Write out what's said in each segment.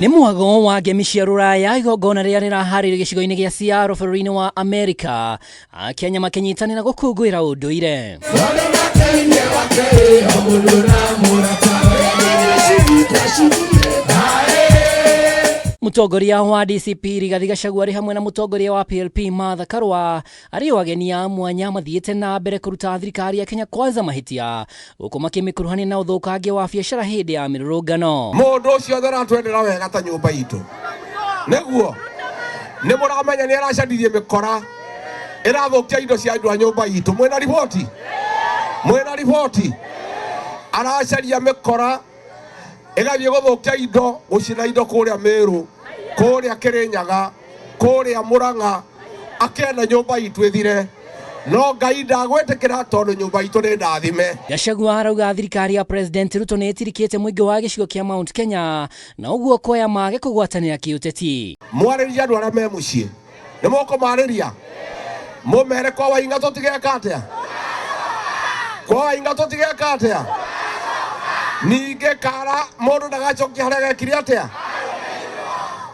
Nĩ mwago wa ngemi cia rũraya igongona rĩrĩa rĩraharĩrio gĩcigo-inĩ gĩa Seattle bũrũri-inĩ wa Amerika. Akenya makĩnyitanĩra gũkũngũĩra ũndũire. Mũtongoria wa DCP Rigathi Gachagua arĩ hamwe na mũtongoria wa PLP Martha Karua arĩ o ageni a mwanya mathiĩte na mbere kũruta thirikari ya Kenya Kwanza mahĩtia gũkũ makĩmĩkuruhania na ũthũkangia wa biacara hĩndĩ ya mĩrũrũngano. Mũndũ ũcio aratwendera wega ta nyũmba itũ nĩguo nĩ mũramenya nĩ aracanirie mĩkora ĩrathũkia indo cia andũ a nyũmba itũ. Mwĩna riboti, mwĩna riboti, aracaria mĩkora ĩgathiĩ gũthũkia indo, gũcina indo kũrĩa Meru, kũrĩa Kĩrĩnyaga, kũrĩa Mũrang'a, akĩenda nyũmba itũ ĩthire. No Ngai ndagwĩtĩkĩra tondũ nyũmba itũ nĩ ndathime. Gachagua arauga thirikari ya President Ruto nĩ ĩtirikĩte mũingĩ wa gĩcigo kĩa Mount Kenya na ũguo kuoya mage kũgwatanĩra kĩũteti. Mwarĩrie andũ arĩa me mũciĩ, nĩ mũkũmarĩria mũmere kwa Waing'a tũtigeka atĩa, kwa Waing'a tũtigeka atĩa. Ningĩ kara mũndũ ndagacokia harĩa gekire atĩa.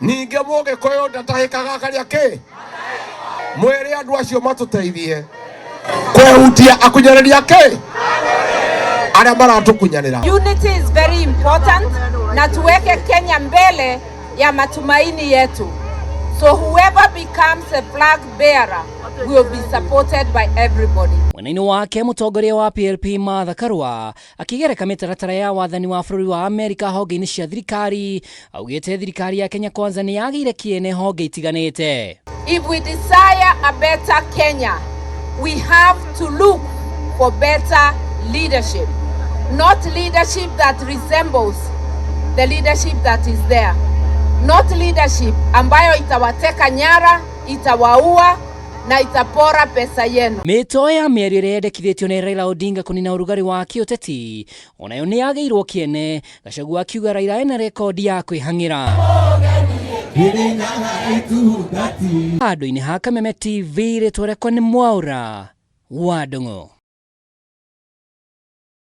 Ningĩ mũgĩkũyũ ndatahĩkaga akarĩa kĩ. Mwĩre andũ acio matũteithie kwehutia akunyanĩria kĩ arĩa maratũkunyanĩra. Unity is very important na tuweke Kenya mbele ya matumaini yetu. So whoever becomes a flag bearer will be supported by everybody. Mwena-inĩ wake mũtongoria wa PLP Martha Karua akĩgereka mĩtaratara ya wathani wa bũrũri wa Amerika honge-inĩ cia thirikari augĩte thirikari ya Kenya Kwanza nĩ yagĩire kĩene honge itiganĩte. If we desire a better Kenya, we have to look for better leadership. Not leadership that resembles the leadership that is there. Not leadership ambayo itawateka nyara, itawaua na itapora pesa yenu. Mĩto ya mĩario ĩrĩa yendekithĩtio nĩ Raila Odinga kũnina ũrugarĩ wa kĩũteti onayo nĩ yagĩirwo kĩene, Gachagua akiuga Raila ena rekondi ya kwĩhang'ĩra. Handũ-inĩ ha Kameme TV rĩtwa rĩakwa nĩ Mwaũra wa Ndung'u.